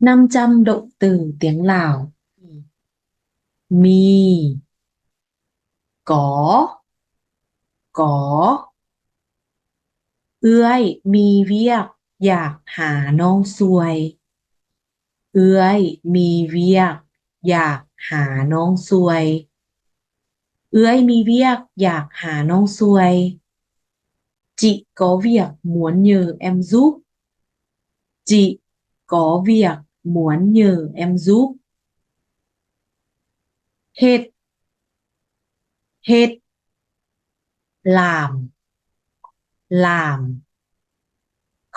ນຳຈຳດົກຕື່ຕຽງລາວ ມີ ກໍ ກໍ ເອື້ອຍມີວຽກ ຢາກຫານ້ອງຊ່ວຍ. ເອື້ອຍມີວຽກ ຢາກຫານ້ອງຊ່ວຍ. ເອື້ອຍມີວຽກ ຢາກຫານ້ອງຊ່ວຍ. Chị có việc muốn nhờ em giúp. Chị có việc muốn nhờ em giúp. ເຮັດ ເຮັດ ຫຼາມ ຫຼາມ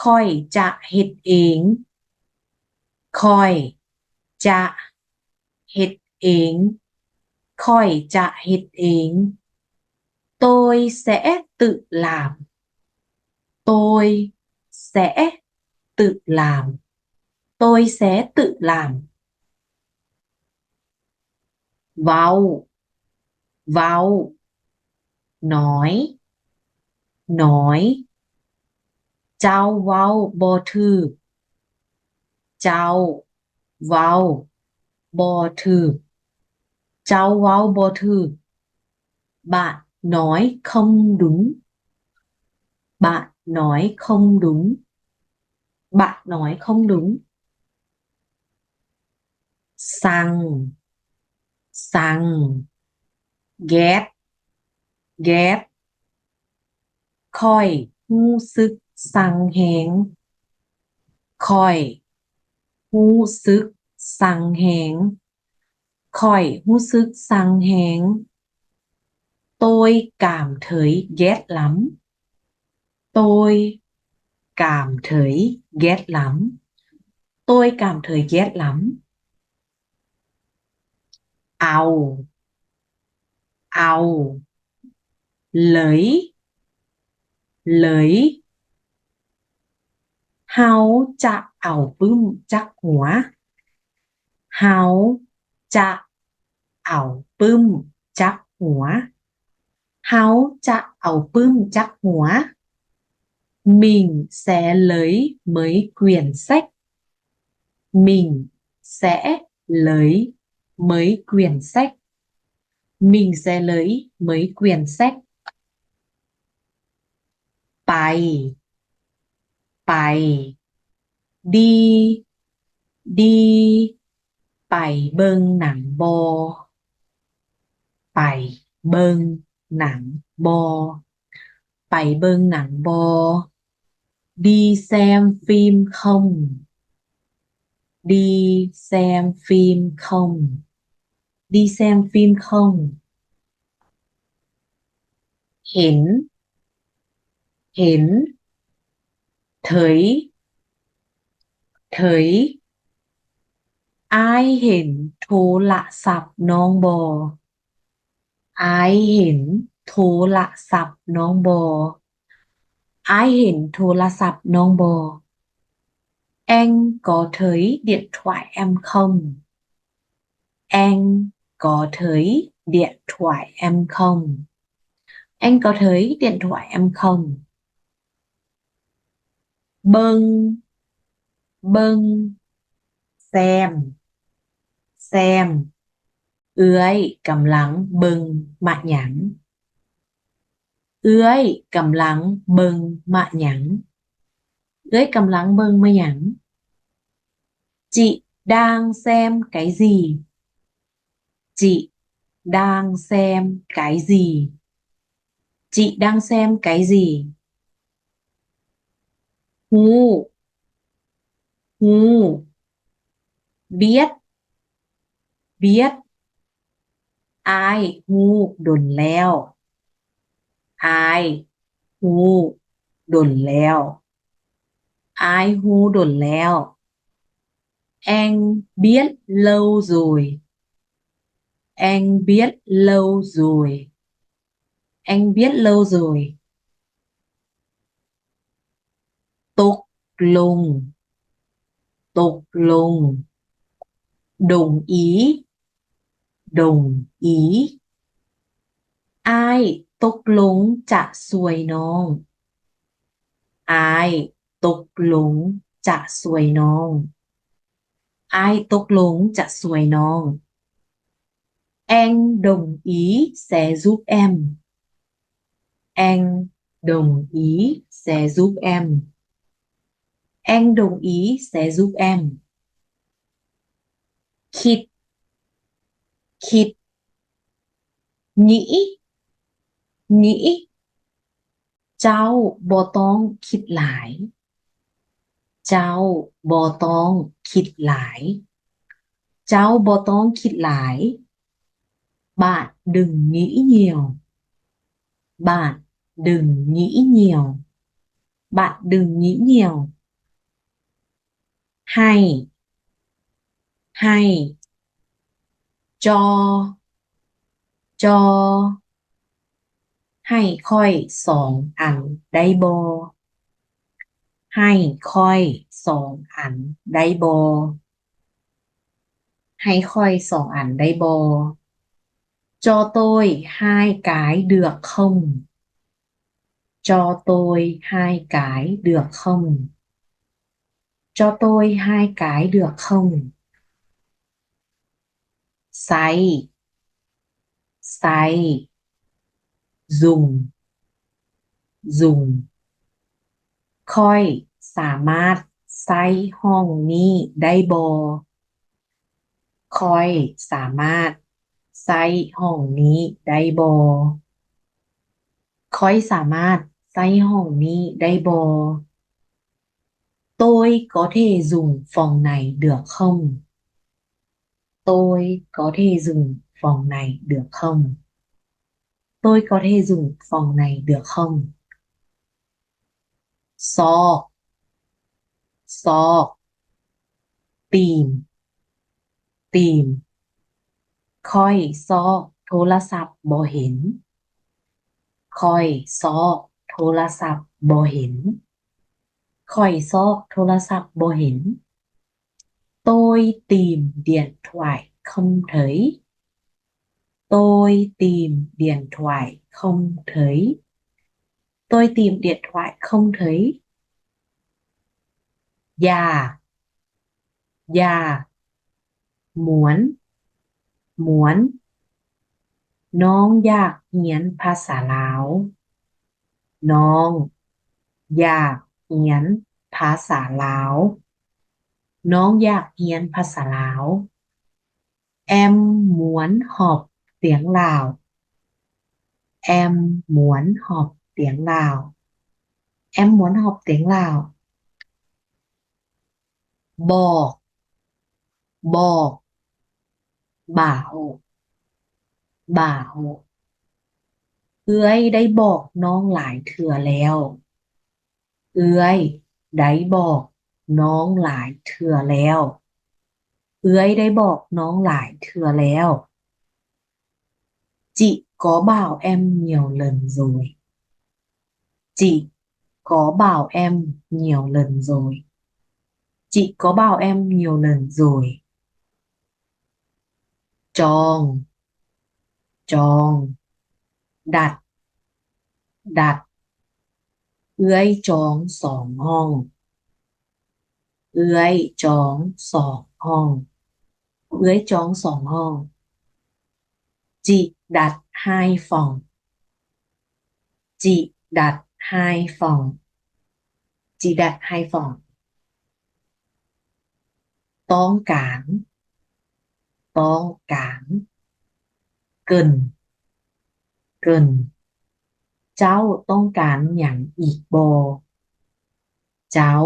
ຂ້ອຍຈະເຮັດເອງ ຂ້ອຍຈະເຮັດເອງ ຂ້ອຍຈະເຮັດເອງ. Tôi sẽ tự làm. Tôi sẽ tự làm. Tôi sẽ tự làm. ເວົ້າ ເວົ້າ ນ້ອຍ ນ້ອຍ ເຈົ້າເວົ້າບໍ່ຖືກ ເຈົ້າເວົ້າບໍ່ຖືກ ເຈົ້າເວົ້າບໍ່ຖືກ. Bạn nói không đúng. Bạn nói không đúng. Bạn nói không đúng. ຊັງ ຊັງ ແກັດ ແກັດ ຂ້ອຍຮູ້ສຶກຊັງແຮງ ຂ້ອຍຮູ້ສຶກຊັງແຮງ ຂ້ອຍຮູ້ສຶກຊັງແຮງ. Tôi cảm thấy ghét lắm. Tôi cảm thấy ghét lắm. Tôi cảm thấy ghét lắm. ເອົາ ເອົາ ເລີຍ ເລີຍ ເຮົາຈະເອົາປຶ້ມຈັກຫົວ ເຮົາຈະເອົາປຶ້ມຈັກຫົວ ເຮົາຈະເອົາປຶ້ມຈັກຫົວ. Mình sẽ lấy mấy quyển sách. Mình sẽ lấy mấy quyển sách. Mình sẽ lấy mấy quyển sách. ໄປ ໄປ ດີ ດີ ໄປເບິ່ງໜັງບໍ່ ໄປເບິ່ງໜັງບໍ່ ໄປເບິ່ງໜັງບໍ່? Đi xem phim không? Đi xem phim không? Đi xem phim không? ເຫັນ ເຫັນ ເຖິຍ ເຖິຍ ອ້າຍເຫັນໂທລະສັບນ້ອງບໍ່? ອ້າຍເຫັນໂທລະສັບນ້ອງບໍ່? ອ້າຍເຫັນໂທລະສັບນ້ອງບໍ່? Anh có thấy điện thoại em không? Anh có thấy điện thoại em không? Anh có thấy điện thoại em không? ເບິ່ງ ເບິ່ງ ແຊມ ແຊມ ເອື້ອຍກຳລັງເບິ່ງມະຫຍັງ? ເອື້ອຍກຳລັງເບິ່ງມະຫຍັງ? ເອື້ອຍກຳລັງເບິ່ງມະຫຍັງ? Chị đang xem cái gì? Chị đang xem cái gì? Chị đang xem cái gì? ຮູ້ ຮູ້ ບຽດ ບຽດ ອ້າຍຮູ້ດົນແລ້ວ ອ້າຍຮູ້ດົນແລ້ວ ອ້າຍຮູ້ດົນແລ້ວ. Anh biết lâu rồi. Anh biết lâu rồi. Anh biết lâu rồi. ຕົກລົງ ຕົກລົງ Đồng ý. Đồng ý. ອ້າຍຕົກລົງຈະຊ່ວຍນ້ອງ. ອ້າຍຕົກລົງຈະຊ່ວຍນ້ອງ. ອ້າຍຕົກລົງຈະຊ່ວຍນ້ອງ. Em đồng ý sẽ giúp em. Em đồng ý sẽ giúp em. Em đồng ý sẽ giúp em. ຄິດ ຄິດ nghĩ, nghĩ. ເຈົ້າບໍ່ຕ້ອງຄິດຫຼາຍ. ເຈົ້າບໍ່ຕ້ອງຄິດຫຼາຍ. ເຈົ້າບໍ່ຕ້ອງຄິດຫຼາຍ. Bạn đừng nghĩ nhiều. Bạn đừng nghĩ nhiều. Bạn đừng nghĩ nhiều. ໃຫ້ ໃຫ້ ຈອ ຈອ ໃຫ້ຂ້ອຍສອງອັນໄດ້ບໍ່? ໃຫ້ຂ້ອຍສອງອັນໄດ້ບໍ່? ໃຫ້ຂ້ອຍສອງອັນໄດ້ບໍ່? Cho tôi hai cái được không? Cho tôi hai cái được không? Cho tôi hai cái được không? ໃຊ້ ໃຊ້ Dùng, dùng. ຂ້ອຍສາມາດໃຊ້ຫ້ອງນີ້ໄດ້ບໍ່? ຂ້ອຍສາມາດໃຊ້ຫ້ອງນີ້ໄດ້ບໍ່? ຂ້ອຍສາມາດໃຊ້ຫ້ອງນີ້ໄດ້ບໍ່? Tôi có thể dùng phòng này được không? Tôi có thể dùng phòng này được không? Tôi có thể dùng phòng này được không? ຊອກ ຊອກ Tìm, tìm. ຂ້ອຍຊອກໂທລະສັບບໍ່ເຫັນ. ຂ້ອຍຊອກໂທລະສັບບໍ່ເຫັນ. ຂ້ອຍຊອກໂທລະສັບບໍ່ເຫັນ. Tôi tìm điện thoại không thấy. Tôi tìm điện thoại không thấy. Tôi tìm điện thoại không thấy. ຢາກ ຢາກ Muốn, muốn. ນ້ອງຢາກຮຽນພາສາລາວ. ນ້ອງຢາກຮຽນພາສາລາວ. ນ້ອງຢາກຮຽນພາສາລາວ. Em muốn học tiếng Lào. Em muốn học tiếng Lào. Em muốn học tiếng Lào. ບອກ ບອກ Bảo, bảo. ເອື້ອຍໄດ້ບອກນ້ອງຫຼາຍເທື່ອແລ້ວ. ເອື້ອຍໄດ້ບອກນ້ອງຫຼາຍເທື່ອແລ້ວ. ເອື້ອຍໄດ້ບອກນ້ອງຫຼາຍເທື່ອແລ້ວ. Chị có bảo em nhiều lần rồi. Chị có bảo em nhiều lần rồi. Chị có bảo em nhiều lần rồi. ຈອງ ຈອງ Đặt, đặt. ເອື້ອຍຈອງສອງຫ້ອງ. ເອື້ອຍຈອງສອງຫ້ອງ. ເອື້ອຍຈອງສອງຫ້ອງ. Chị đặt hai phòng. Chị đặt hai phòng. Chị đặt hai phòng. ຕ້ອງການ ຕ້ອງການ Cần, cần. ເຈົ້າຕ້ອງການຫຍັງອີກບໍ່? ເຈົ້າ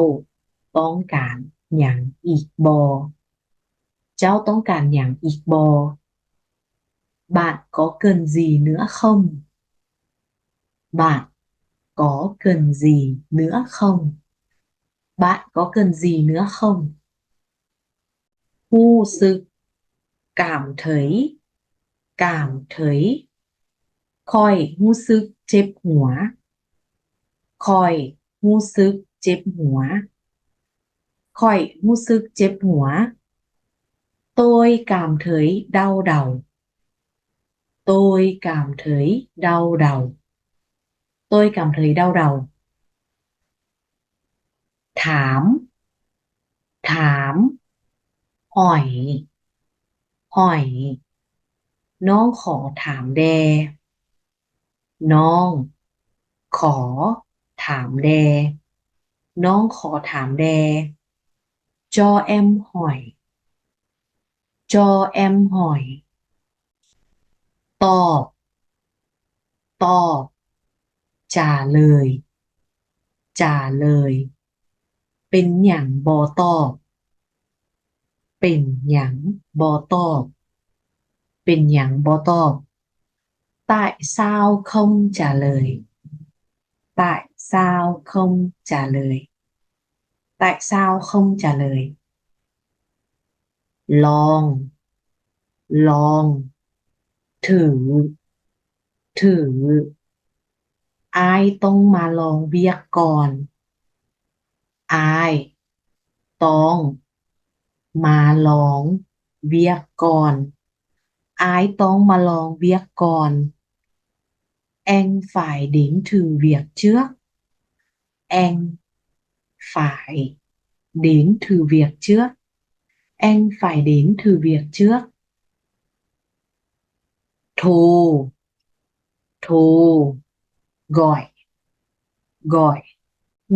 ຕ້ອງການຫຍັງອີກບໍ່? ເຈົ້າຕ້ອງການຫຍັງອີກບໍ່? Bạn có cần gì nữa không? Bạn có cần gì nữa không? Bạn có cần gì nữa không? ຮູ້ສຶກ Cảm thấy, cảm thấy. ຂ້ອຍຮູ້ສຶກເຈັບຫົວ. ຂ້ອຍຮູ້ສຶກເຈັບຫົວ. ຂ້ອຍຮູ້ສຶກເຈັບຫົວ. Tôi cảm thấy đau đầu. Tôi cảm thấy đau đầu. Tôi cảm thấy đau đầu. ຖາມ ຖາມ. hỏi hỏi ນ້ອງຂໍຖາມແດ່ ນ້ອງຂໍຖາມແດ່ ນ້ອງຂໍຖາມແດ່ cho em hỏi cho em hỏi ຕອບ ຕອບ trả lời trả lời ເປັນຫຍັງບໍ່ຕອບ ເປັນຫຍັງບໍ່ຕອບ ເປັນຫຍັງບໍ່ຕອບ tại sao không trả lời tại sao không trả lời tại sao không trả lời ລອງ ລອງ thử thử ອ້າຍຕ້ອງມາລອງວຽກກ່ອນ ອ້າຍຕ້ອງມາລອງວຽກກ່ອນ ອ້າຍຕ້ອງມາລອງວຽກກ່ອນ em phải đến thử việc trước em phải đến thử việc trước em phải đến thử việc trước ໂທ ໂທ gọi gọi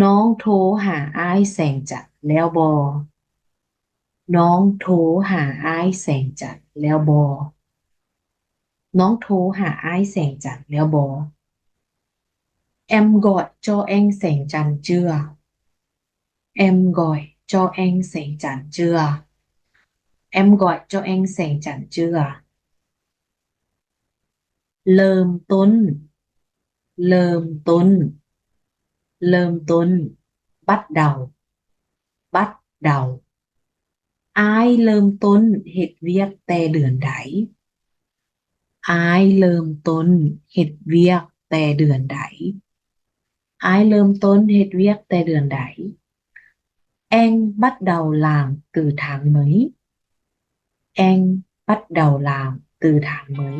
ນ້ອງໂທຫາອ້າຍແສງຈັນແລ້ວບໍ່ ນ້ອງໂທຫາອ້າຍແສງຈັນແລ້ວບໍ່ ນ້ອງໂທຫາອ້າຍແສງຈັນແລ້ວບໍ່ em gọi cho anh Sẻng Trần chưa em gọi cho anh Sẻng Trần chưa em gọi cho anh Sẻng Trần chưa ເລີ່ມຕົ້ນ ເລີ່ມຕົ້ນ ເລີ່ມຕົ້ນ bắt đầu bắt đầu ອ້າຍເລີ່ມຕົ້ນເຮັດວຽກແຕ່ເດືອນໃດ ອ້າຍເລີ່ມຕົ້ນເຮັດວຽກແຕ່ເດືອນໃດ ອ້າຍເລີ່ມຕົ້ນເຮັດວຽກແຕ່ເດືອນໃດ em bắt đầu làm từ tháng mấy em bắt đầu làm từ tháng mấy